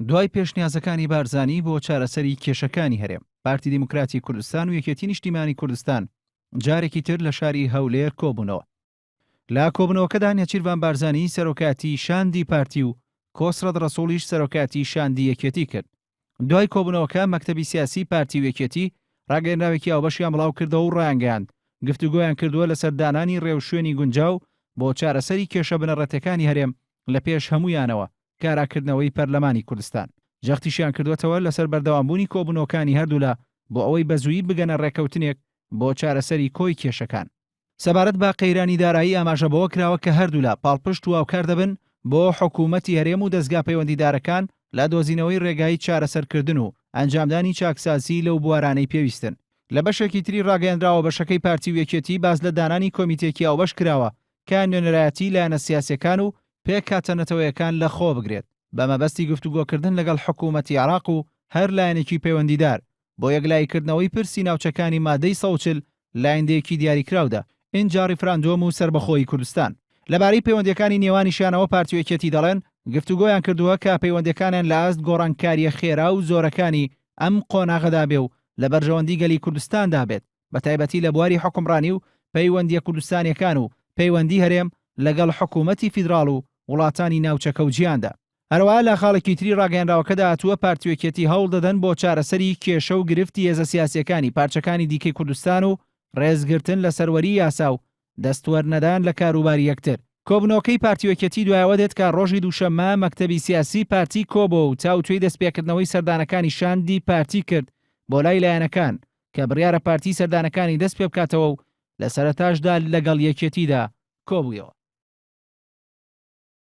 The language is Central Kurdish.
دوای پێشنیازەکانی بارزانی بۆ چارەسەری کێشەکانی هەرێم، پارتی دیموکراتی کوردستان و یەکێتی نیشتیمانی کوردستان جارێکی تر لە شاری هەولێر کۆبوونەوە. لە کۆبوونەوەکەدا نێچیرڤان بارزانی سەرۆکایەتی شاندی پارتی و کۆسرەت ڕەسوڵیش سەرۆکایەتی شاندی یەکێتی کرد. دوای کۆبوونەوەکە مەکتەبی سیاسی پارتی و یەکێتی ڕاگەیەنراوێکی هاوبەشیان بڵاوکردەوە و ڕایانگەیاند، گفتوگۆیان کردووە لەسەر دانانی ڕێوشوێنی گونجاو بۆ چارەسەری کێشە بنەڕەتیەکانی هەرێم لە پێش هەموویانەوە کاراکردنەوەی پەرلەمانی کوردستان. جەختیشیان کردووەتەوە لەسەر بەردەوامبوونی کۆبوونەوەکانی هەردوولا بۆ ئەوەی بەزوویی بگەنە ڕێککەوتنێک بۆ چارەسەری کۆی کێشەکان. سەبارەت بە قەیرانی دارایی ئاماژە بەوە کراوە کە هەردوولا پاڵپشت و هاوکار دەبن بۆ حکوومەتی هەرێم و دەزگا پەیوەندیدارەکان لە دۆزینەوەی ڕێگای چارەسەرکردن و ئەنجامدانی چاکسازی لەو بوارانەی پێویستن. لە بەشێکی تری ڕاگەیەنراوە بەشەکەی پارتی و یەکێتی باس لە دانانی کۆمیتێکی هاوبەش کراوە کە نوێنەرایەتی لایەنە سیاسیەکان و پێکهاتە نەتەوەیەکان لە خۆ بگرێت بە مەبەستی گفتوگۆکردن لەگەڵ حکوومەتی عێراق و هەر لایەنێکی پەیوەندیدار بۆ یەکلاییکردنەوەی پرسی ناوچەکانی مادەی 140 لە ئایندەیەکی دیاریکراودا، ئینجا ڕیفراندۆم و سەربەخۆیی کوردستان. لەبارەی پەیوەندییەکانی نێوانیشیانەوە پارتی و یەکێتی دەڵێن، گفتوگۆیان کردووە کە پەیوەندییەکانیان لە ئاست گۆڕانکارییە خێرا و زۆرەکانی ئەم قۆناغەدا بێ و لە بەرژەوەندی گەلی کوردستاندا بێت، بەتایبەتی لە بواری حوکمڕانی و پەیوەندییە کوردستانییەکان و پەیوەندی هەرێم لەگەڵ حکوومەتی فیدراڵ و وڵاتانی ناوچەکە و جیهاندا. هەروەها لە خاڵێکی تری ڕاگەیەنراوەکەدا هاتووە، پارتی و یەکێتی هەوڵ دەدەن بۆ چارەسەری کێشە و گرفتی هێزە سیاسییەکانی پارچەکانی دیکەی کوردستان و ڕێزگرتن لە سەروەریی یاسا و دەستوەرنەدان لە کاروباری یەکتر. کۆبوونەوەکەی پارتی و یەکێتی دوای ئەوە دێت کە ڕۆژی دووشەممە مەکتەبی سیاسی پارتی کۆبۆوە و تاوتوێی دەستپێکردنەوەی سەردانەکانی شاندی پارتی کرد بۆ لای لایەنەکان کە بڕیارە پارتی سەردانەکانی دەستپێبکاتەوە و لە سەرەتاشدا لەگەڵ یەکێتیدا کۆبوویەوە.